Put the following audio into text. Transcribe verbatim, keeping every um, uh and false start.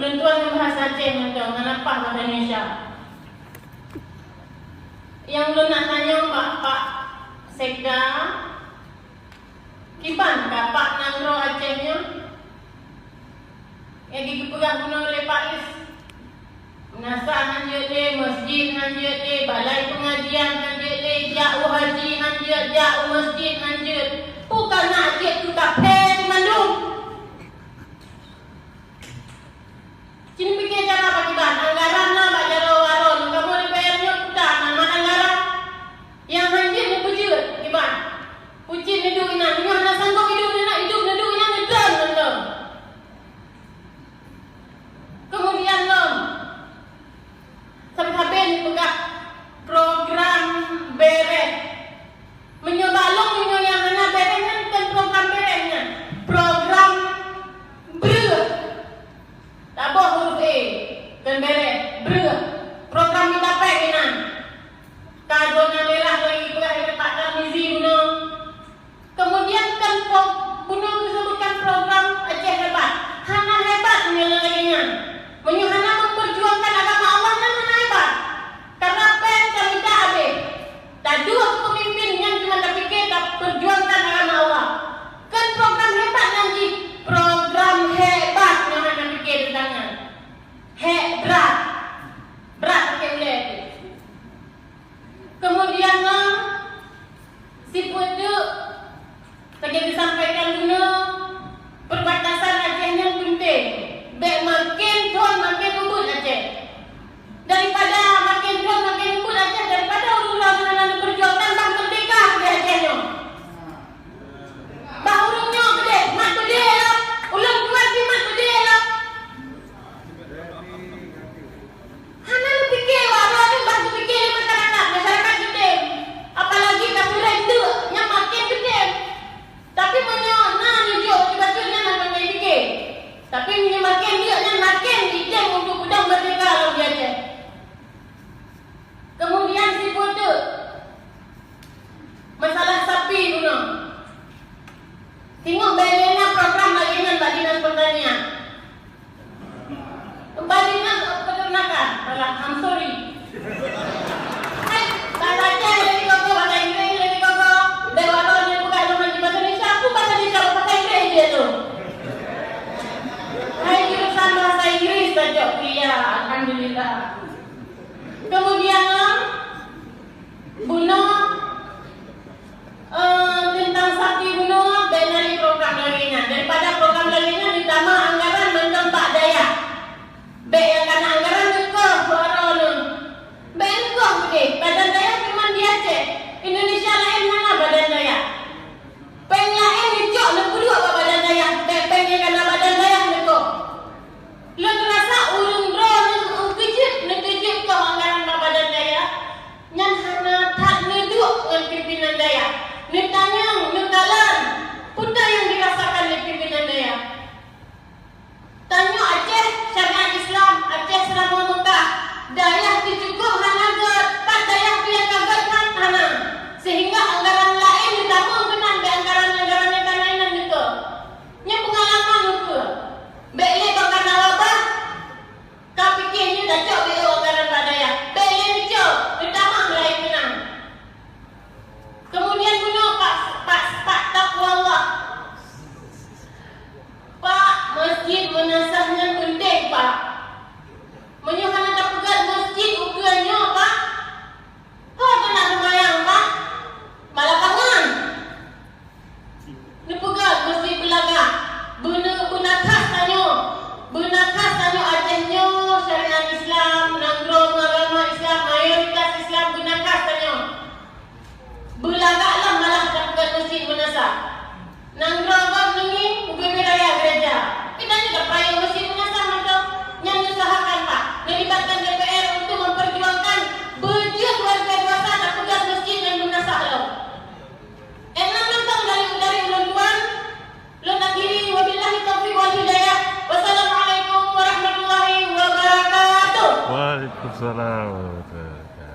Lôn tuan ngon bahasa Aceh mantong, ngon lapah bahasa Indonesia. Nyang lôn nak tanyong bak Pak Sekda, kiban ka Pak nanggroe Aceh nyoe? Nyang geupeugah bunoe lé Pak Is, meunasah han jeuet lé, masjid han jeuet lé, balai pengajian han jeuet lé, jak u haji han jeuet, jak u masjid han jeuet. Peue ka na jeuet keu kafé teumandum? Ci neupike cara pakiban, anggaran na bak jaroe waron, kamoe D P R nyoe peue na mat anggaran. Nyang han jeuet neupeujeuet kiban. Peucit neuduek inan, meunyoe hana sanggob iduek neunak iduek neuduek inan neutron mantong. Keumudian lom, sabe-sabe neupeugah program bereh. Meunyoe bak lôn, meunyoe nyang hana bereh nyan kon program bereh nyan, program breueh. Taboh huruf E, kon bereh, breueh. Program mita péng inan. Ka zona merah lagi peugah lé Pak Tarmizi bunoe. Kemudian kan pro-, bunoe geusebutkan program Aceh Hebat. Hana hebat meunyoe lagée nyan. Meunyoe hana memperjuangkan agama Allah, nyan hana hebat. Karena péng ka mita habéh. Taduek pemimpin nyang cuma tapike taperjuangkan agama Allah. Kan program hebat nyan jih, program hebat nyang hana pike teuntang nyan. Hék brat. Brat sakét ulée. Kemudian ngon sipeue teuk Lagée disampaikan bunoe, perbatasan Aceh nyan penting. Bék maken thon maken ubit Aceh. Daripada maken thon maken ubit Aceh, daripada ureuëng luwa meunan neuperjuangkan bah merdeka keudeh Aceh nyoe. Bah ureuëng nyoe keudeh mat beudée lom, ulôn tuan pih mat beudée lom. Hana neupike wak droeneuh, bah neupike lé masyarakat, masyarakat geutem. Apalagi ka tireng deuk, nyan maken geutem. Tapi meunyoe na neujok bacut-bacut, nyan hana neupike. Tapi meunyoe maken deuk, nyan maken jitem untuk peudong merdeka lom di Aceh. Kemudian sipeue teuk, masalah sapi bunoe. Singoh bék lé na program lagée nyan bak Dinas Pertanian. Bak Dinas Peternakan, salah, I'm sorry. Hai, bahasa Aceh lé dikoko, bahasa Inggris lé dikoko. Dewata lé buka dengan di bahasa Indonesia, aku bahasa Indonesia, bahasa Inggris je tu. Hai, jurusan bahasa Inggris saja kuliah, alhamdulillah. Kemudian, bunoe, eh, teuntang sapi bunoe, bék na lé program lagée nyan. Daripada program lagée nyan, neutamah anggaran mantong bak dayah. Bék nyang kana anggaran neukoh baroe nyoe. Bék neukoh udeh, badan dayah cuma di Aceh. Indonesia laén hana badan dayah. Péng laén neucok neupeuduek bak badan dayah, bék péng nyang kana badan dayah neukoh. Lôn rasa ureuëng droeneuh keujeuet neukeujeuet koh anggaran bak badan dayah, nyan hana that neuduek ngon pimpinan dayah. Neutanyong, neukalon, peue nyang dirasakan lé pimpinan dayah. Tanyoe Aceh syariat Islam, Aceh Seuramoe Meukah, dayah teucukôp hana gét, pat dayah pih nyang ka gét that hana. Sehingga anggaran laén neutamong keunan bak anggaran-anggaran nyang kana inan neukoh. Nyoe peungalaman ukeue. Bék lé bak kana wabah, ka pike nyoe tacok beu anggaran bak dayah. Bék lé neucok, neutamah laén keunan. Kemudian bunoe Pak, Pak, Pak Taqwallah. Pak, masjid meunasah nyan penting, Pak. Meunyoe hana tapeugét masjid ukeue nyoe, Pak, ho tanak seumayang, Pak? Bak lapangan. Neupeugét masjid Beulagak. Beuna-, beunakah tanyoe. Beunakah tanyoe Aceh nyoe syariat Islam, nanggroe meuagama Islam, mayoritas Islam beunakah tanyoe. Beulagak lom malah tapeugét masjid meunasah. Nanggroe gob neungieng ubé-bé raya gereja. Kita juga peurayeuk masjid meunasah mantong. Nyan neuusahakan, Pak. Neulibatkan D P R untuk memperjuangkan beujeuet luar biasa tapeugét masjid nyan meunasah lom. Enam mantong dari, dari ulôn tuan, lôn akhiri, wabillahi taufiq wal hidayah. Wassalamualaikum warahmatullahi wabarakatuh. Waalaikumsalam warahmatullahi wabarakatuh.